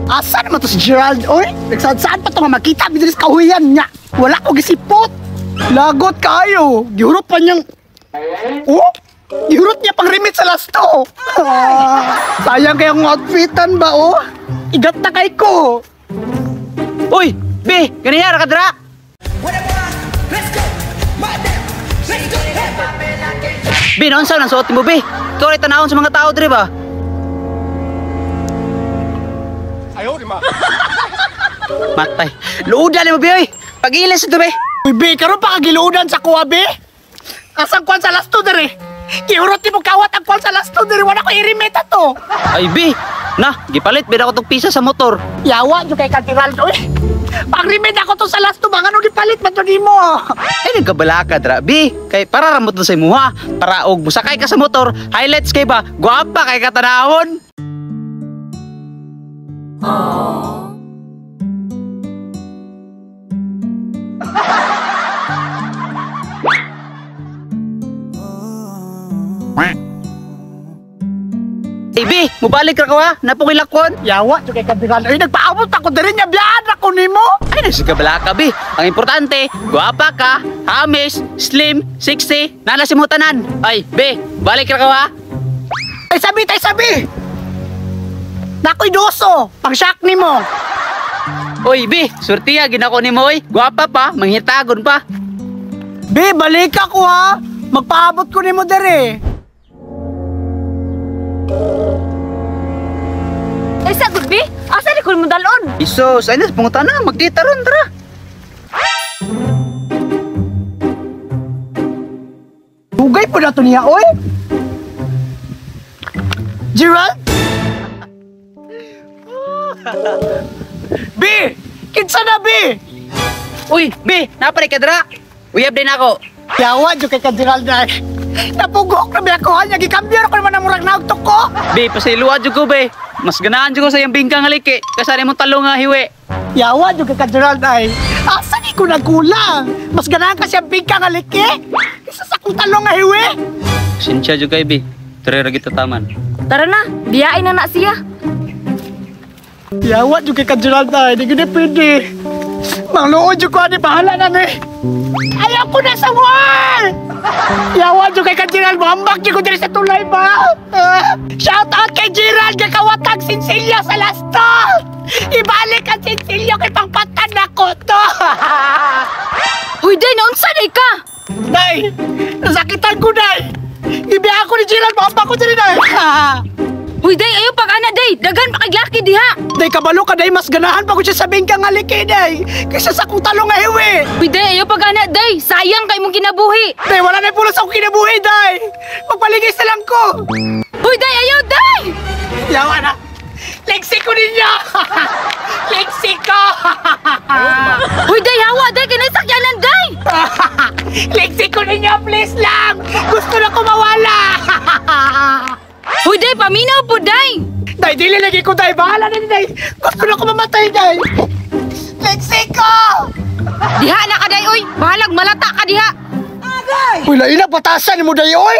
Asa naman to si Gerald, oy? Nagsaad-saan pa to nga makita mi diri sa kahuyan niya. Wala ko gisipot. Lagot kayo. Gihurot pa niyang... Oh! Gihurot niya pang remit sa lasto. Ah, sayang kayong outfitan ba, oh? Igat na kay ko. Uy, be, ganiya ra ka dira. Be, naunsa nang suot mo, be? Ikaw ray tanawon sa mga tao diri ba? Ayaw, di ma. Matay. Luodan nimo, be, oy. Pagilis ito, be. Uy, be, karon pa kagiluodan sa kuha, be. Asang kwan sa lasto diri? Gihurot ni mo kawat ang kwan sa lasto diri. Wala ko i-remit ato. Ay, be. Na, gipalit be ako tong pisa sa motor. Yawa jud kay ka Gerald, oy. Pag-remit ako to sa lasto ba ngano gipalit man to nimo? Ay, nagkabalaka dra, be. Kay para ramot to sa imuha. Para og musakay ka sa motor, highlights kay ba, guwapa kay katanawon. Ay, be, mubalik ra ko ha. Napukilakon. Yawa jud kay ka Gerald. Oy, nagpaabot ako diri nya biyaan ako nimo. Ay, nagsigabala ka, be. Ang importante, guwapa ka, hamis, slim, sexy, nanasimutanan. Ay, be, balik ra ko ha. Ay sabi, tay sabi. Nakoy doso, pang-shock nimo. Oy, be, surtiya ginako nimo oy. Guwapa pa, manghitagon pa. Be, balik ako ha. Magpaabot ko nimo diri. Ay, sa good, be? Asa ni ko mo dalon? Isos, ay nas pangutan na, magdita ron tara. Dugay po na to niya, oy. Gerald? B! Kinsa na, B? Uy, be, napare ka dra. Uyab din ako. Yawa, jud kay ka Gerald na. Napugok na ba ako, ha? Gikambyo ko naman ang murag naugtok ko. Be, pasiluwa jud ko, be. Mas ganahan jud ko sa iyang bingkang haliki kaysa nimong talong nga hiwi. Yawa, jud kay ka Gerald ay. Asa ni ko nagkulang? Mas ganahan ka siya bingkang haliki kaysa sa akong talong nga hiwi. Sinsya jud kay, be. Tere ra kita taman. Tara na, biyain na na siya. Yawa, jud kay ka Gerald ay. Di gud pwede. Mangluod jud ko ani, bahala na ni. Ayaw ko na sa war! Yawa jud kay ka Gerald, muhambak jud ko diri sa tulay ba? Shout out kay Gerald, gakawatag sinsilyo sa lasto! Ibalik ang sinsilyo kay pangpatan na ko to! Uy, day, naunsa day ka? Day, nasakitan ko, day! Ibiya ako ni Gerald, muhambak ko diri, day! Uy, day, ayaw pag-ana, day! Daghan pa kay laki diha! Day, kabalo ka, day, mas ganahan pa ko siya sa bingkang aliki, day! Kaysa sa akong talong nga hiwi! Uy, day, ayaw pag-ana, day! Sayang kay mong kinabuhi! Day, wala na pulos akong kinabuhi, day! Magpaligay sa lang ko! Uy, day, ayaw, day! Yawa na! Leksi ko ninyo! Leksi ko! Uy, day, hawa, day! Kinay sakyanan, day! Leksi ko ninyo, please lang! Gusto na ko mawala! Uy, day, paminaw po, day! Day, dili lagi ko, day! Bahala na, day! Gusto na ko mamatay, day! Leksi ko! Diha na ka, day, uy! Bahalag malata ka diha! Uy, laila, batasan mo, day, oy!